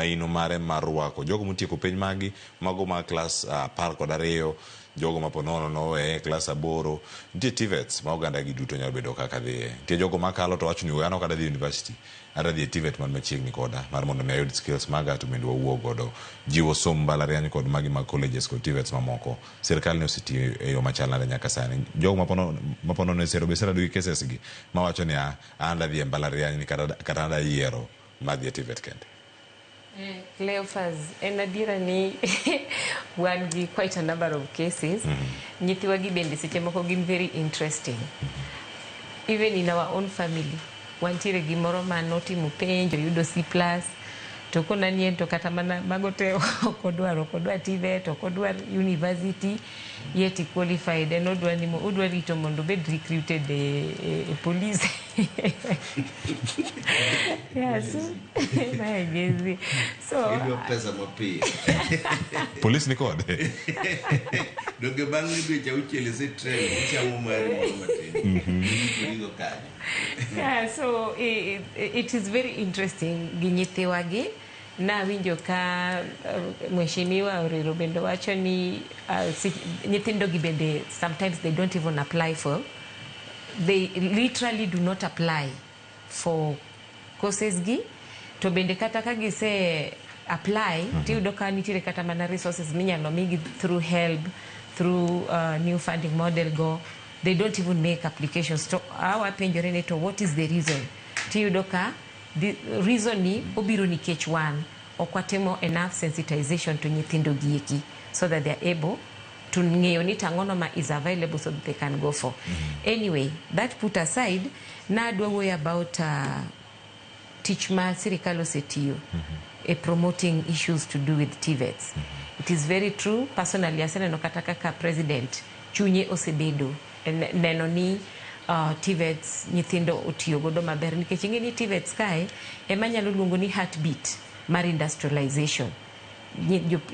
maino mare mar rwako jogo motieko penj magi, mago mag klas 12, jogo ma ponono nowe klas 8. Nitie TVETs ma oganda gi duto nyalo bedo kaka dhiye. Nitie jogo makalo to wacho ni an ok adhi university, adwa dhi e TVET man machiegni koda mar mondo mi ayud skills maga to bende wawuo godo. Jiwo somo mbalariany kod magi mag colleges kod TVETs mamoko. Sirkal ne osetiyo e yo machal nade nyaka sani? Jogo maponono e sero be serado gi cases gi mawacho ni an adwa dhi e mbalariany ni kata adwa yiero mar dhi e TVET kende. Cleophas, en adiera ni wan gi quite a number of cases. Nyithiwa gi bende seche moko gin very interesting. Even in our own family, wantiere gi moro ma notimo penj, oyudo C+, to kona ni en to kata mana mago te ok odwar, ok odwar TVET, ok odwar university, yet he qualified. En odwa ni odwa rito mondo obed recruited e police. Yes. Mae gezi. So Gidwa pesa mapiyo. Polis ni kode. Donge bang' dweche 6 isetrain, ichamo mari moro matin. Irigo kanyo. Yeah, so it is very interesting gi nyithiwa gi. Nawinjo ka mheshimiwa Orero bende wacho ni nyithindo gi bende sometimes they don't even apply for, they literally do not apply for courses gi. To bende kata ka gise apply, tiyudo ka nitiere kata mana resources minyalo migi through HELB, through new funding model go, they don't even make applications. To awapenjore ni to what is the reason? Tiyudo ka the reason ni obiro nikech wan ok watimo enough sensitization to nyithindo gieki so that they are able to ng'eyo ni tang'ono ma is available so that they can go for. Anyway, that put aside, nadwa wuoyo about tich ma sirikal osetiyo e promoting issues to do with TVETs. It is very true. Personally, aseneno kata kaka president chunye osebedo e neno ni TVETs nyithindo otiyo godo maber, nikech ing'e ni TVETs kae ema nyalo luongo ni heartbeat mar industrialization.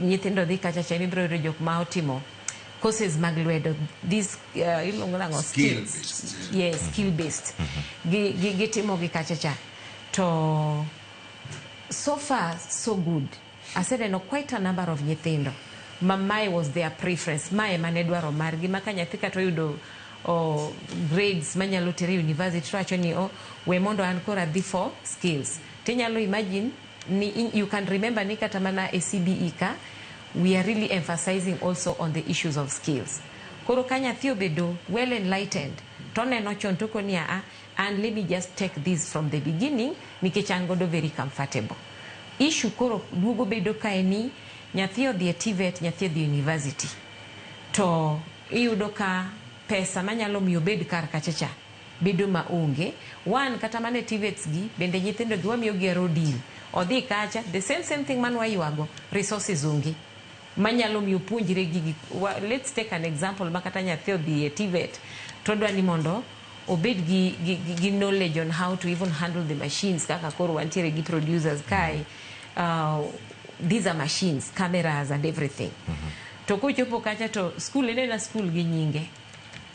Nyithindo dhi kacha cha, ibiro yudo jok ma otimo courses mag lwedo, this iluongo nang'o? Skill Skills. Based. Yes, skill based. Gitimo gi kacha cha to so far so good. Aseneno quite a number of nyithindo ma mae was their preference, mae mane dwaro margi, ma ka nyathi kata oyudo grades manyalo tere university to wacho ni, "Oh, we mondo an koro adhi for skills." Tinyalo imagine ni you can remember ni kata mana e CBE ka we are really emphasizing also on the issues of skills. Koro ka nyathi obedo well enlightened to oneno chon to koni, "Aa, and let me just take this from the beginning nikech an godo very comfortable." Issue koro duogo bedo kae ni nyathi odhi e TVET, nyathi odhi e university, to iyudo ka pesa manyalo miyo obed kar kacha cha bedo maonge. One, kata mana e TVETs gi bende nyithindo gi wamiyo gi a deal, odhi kacha, the same same thing man waywago, resources onge manyalo miyo puonjre gigi. Let's take an example ma kata nyathi odhi e TVET to odwa ni mondo obed gi knowledge on how to even handle the machines, kaka koro wantiere gi producers kae, these are machines, cameras and everything. To kochopo kacha to school enena school gi nyinge,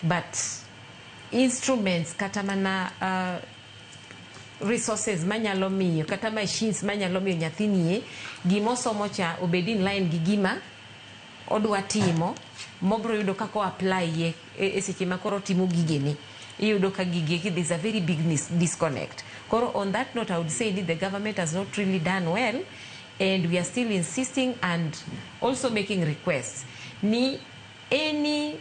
but instruments kata mana resources manyalo miyo kata machines manyalo miyo nyathini gimosomo cha obed in line gi gima odwa timo mobro yudo kaka o apply ye e seche ma koro otimo gigene, iyudo ka gigi there's a very big disconnect. Koro on that note, I would say that the government has not really done well, and we are still insisting and also making requests ni any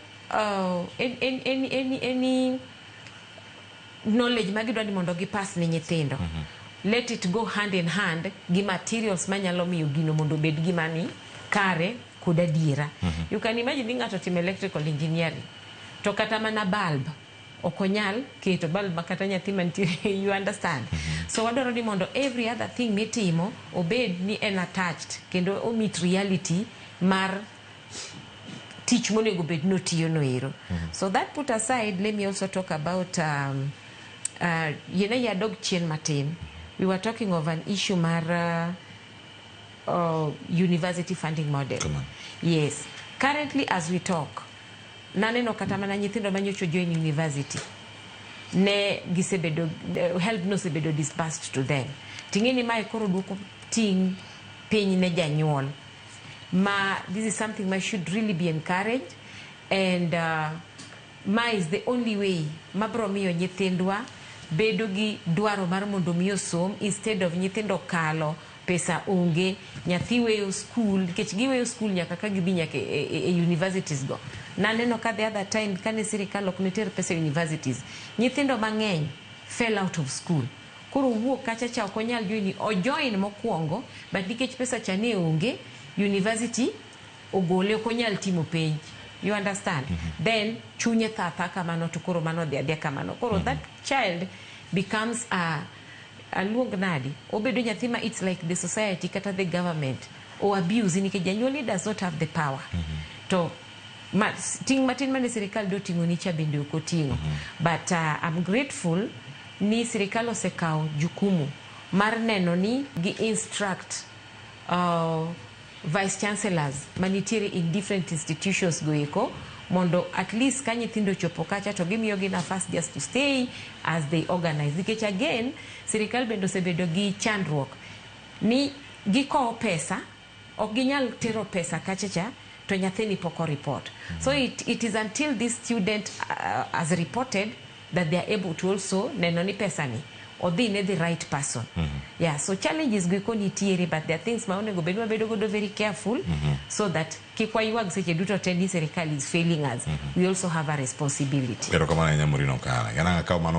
knowledge magidwa ni mondo gipas ne nyithindo, let it go hand in hand gi materials manyalo miyo gino mondo obed gima ni kare kod adiera. You can imagine ni ng'ato timo electrical engineering to kata mana bulb ok onyal keto, bulb ma kata nyathi mantiere, you understand? So wadwaro ni mondo every other thing mitimo obed ni en attached kendo o meet reality mar tich monego bed notiyo no ero. So that put aside, let me also talk about yiena adog chien matin. We were talking of an issue mar university funding model. Come on. Yes, currently as we talk, naneno kata mana nyithindo manyocha join university ne gisebedo, HELB nosebedo disbursed to them. Ting'e ni mae koro duoko ting' piny ne janyuol. Ma this is something ma should really be encouraged, and ma is the only way mabro miyo nyithindwa bedo gi dwaro mar mondo mi osom, instead of nyithindo kalo, pesa onge, nyathi weyo school, nikech giweyo school nyaka ka gidhi nyaka e universities go. Naneno ka the other time kane sirikal ok ne ter pesa e universities, nyithindo mang'eny fell out of school. Koro wuok kacha cha ok onyal join, ojoin mokwongo, but nikech pesa cha ne onge, university ogole, ok onyal timo penj, you understand? Then chunye tho atha kamano, to koro mano odhi adhiya kamano. Koro that child becomes a, aluong nadi, obedo nyathi ma it's like the society kata the government o abuse, nikech janyuolni does not have the power. To ma, ting' matin mane sirikal doting'o ni cha bende ok oting'o. But I'm grateful ni sirikal osekawo jukumu mar neno ni gi instruct vice chancellors manitiere in different institutions go eko, mondo at least ka nyithindo ochopo kacha to gimiyogi nafas just to stay as they organize. Nikech again, sirikal bende osebedo gi chandruok ni gikowo pesa, ok ginyal tero pesa kacha cha to nyathini pok oreport. So it is until this student has reported that they are able to also neno ni pesa ni odhi ne the right person. Yeah, so challenges go eko nitiere, but there are things ma onego bed ni wabedo godo very careful so that kik waywag seche duto te ni sirikal is failing us. We also have a responsibility. Erokamano ahinya, Maureen Okala. Ganang' akaw mano.